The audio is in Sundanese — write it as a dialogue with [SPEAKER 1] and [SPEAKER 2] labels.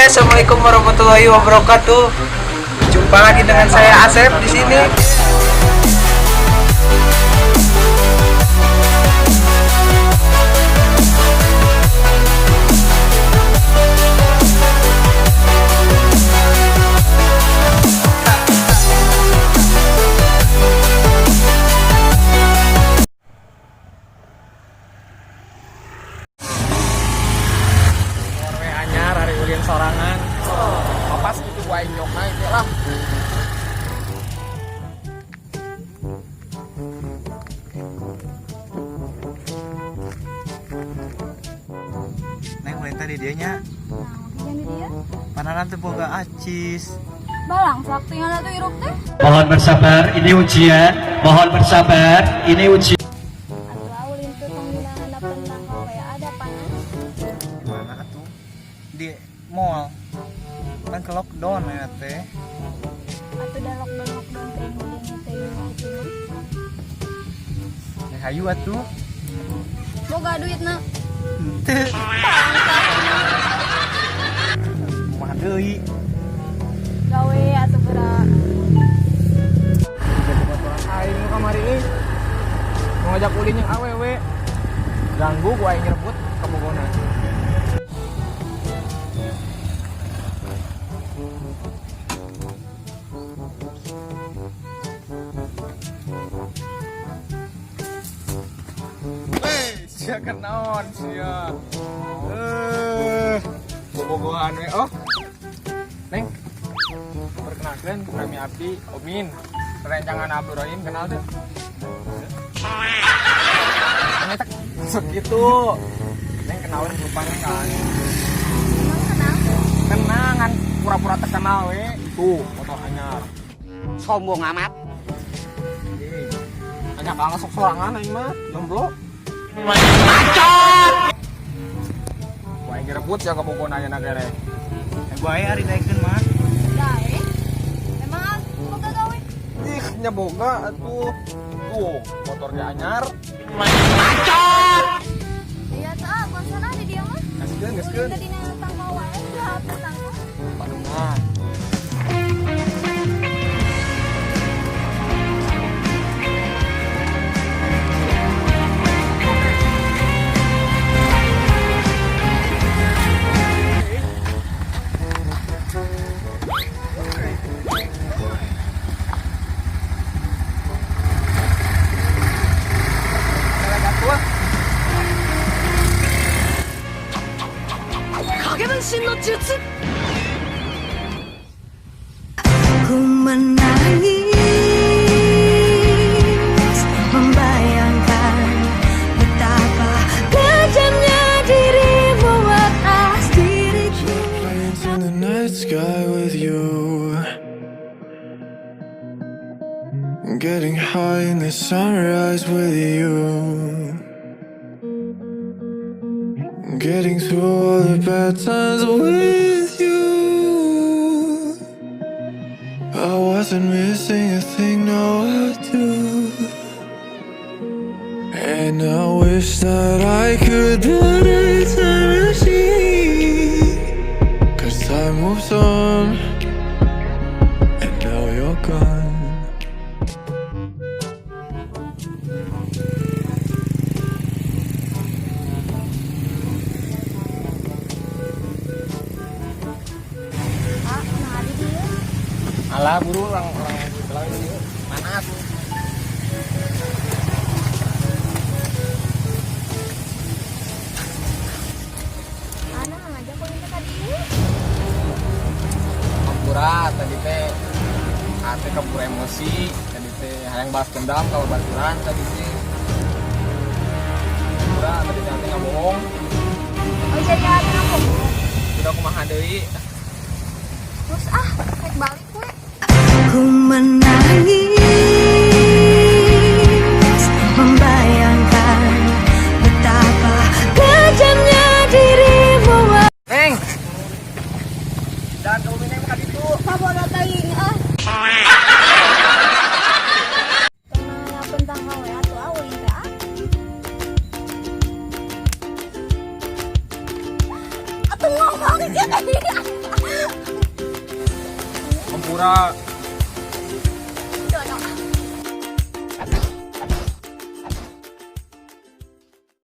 [SPEAKER 1] Oke, assalamualaikum warahmatullahi wabarakatuh. Jumpa lagi dengan saya Asep di sini.
[SPEAKER 2] We anyar hari ulin sorangan. Pas gitu gua aing nyokna itu lah.
[SPEAKER 1] Neng ulin tadi dianya,
[SPEAKER 3] Yang di dia
[SPEAKER 1] panaran teu boga acis.
[SPEAKER 3] balang waktunya tuh hirup teh.
[SPEAKER 4] Mohon bersabar, ini ujian. Mohon bersabar, ini ujian.
[SPEAKER 3] Atuh ulin tuh tong dina handapeun tangkal we ada panas.
[SPEAKER 1] Di mana atuh? Di mall. Kan ke lockdown ya teh.
[SPEAKER 3] Atuh da lockdown lockdown teh nguding teh gitu mah.
[SPEAKER 1] Ya hayu atuh.
[SPEAKER 3] Boga duitna.
[SPEAKER 1] Henteu. Kumaha deui?
[SPEAKER 3] Gawe atuh geura.
[SPEAKER 2] Jadi kotoran aing nu kamari euy. Mau ngajak ulin yang awewe. Ganggu gua aing nyerebut ka bogona. Weh, sia kenaon sia. Eh, bobogohan we oh. Neng, perkenalkan kami Abdi Omin. Rencangan Abdul Rohim kenal tuh. Ternyata segitu. Neng kenalin rupanya kan.
[SPEAKER 3] Emang kenal?
[SPEAKER 2] Kenangan pura-pura terkenal we. Tuh, motor anyar.
[SPEAKER 5] Sombong amat.
[SPEAKER 2] Ih, banyak banget sok sorangan aing mah, jomblo. Bacot. Wah, aing rebut ya ke Bogor ayeuna kere.
[SPEAKER 1] Eh, gua aya ari daekeun mah.
[SPEAKER 3] Dae. Emang boga gawe?
[SPEAKER 2] Ih, nya boga atuh. Tuh, motornya anyar.
[SPEAKER 3] Iya teh ah, bosan di dia mah.
[SPEAKER 2] Gaskeun,
[SPEAKER 3] Ulin
[SPEAKER 2] gaskeun.
[SPEAKER 3] teh dina tangkal wae da tangkal.
[SPEAKER 2] Padungan.
[SPEAKER 6] Ku menangis membayangkan betapa kejamnya dirimu atas diriku.
[SPEAKER 7] Planes in the night sky with you. Getting high in the sunrise with you. Getting through all the bad times with you. I wasn't missing a thing, now I do. And I wish that I could build a time machine. 'Cause time moves on, and now you're gone.
[SPEAKER 3] Ah, nah di dia.
[SPEAKER 2] Alah, buru orang orang orang ini panas.
[SPEAKER 3] Ana ngajak ulin teh ka dieu.
[SPEAKER 2] Hampura tadi teh ate keburu emosi tadi teh hayang balas dendam kalau baturan tadi teh. Hampura tadi teh ate nggak bohong.
[SPEAKER 3] Oh, jadi ate ngabohong.
[SPEAKER 2] Udah kumaha deui.
[SPEAKER 3] Terus ah, rek balik we.
[SPEAKER 6] Ku menangis membayangkan betapa kejamnya dirimu.
[SPEAKER 2] Neng, jangan kamu neng makan itu.
[SPEAKER 3] Sabodo teuing ah. Tong nanyakeun tangkal we atuh ah ulin teh ah. Atuh ngomong sia teh.
[SPEAKER 2] Hampura.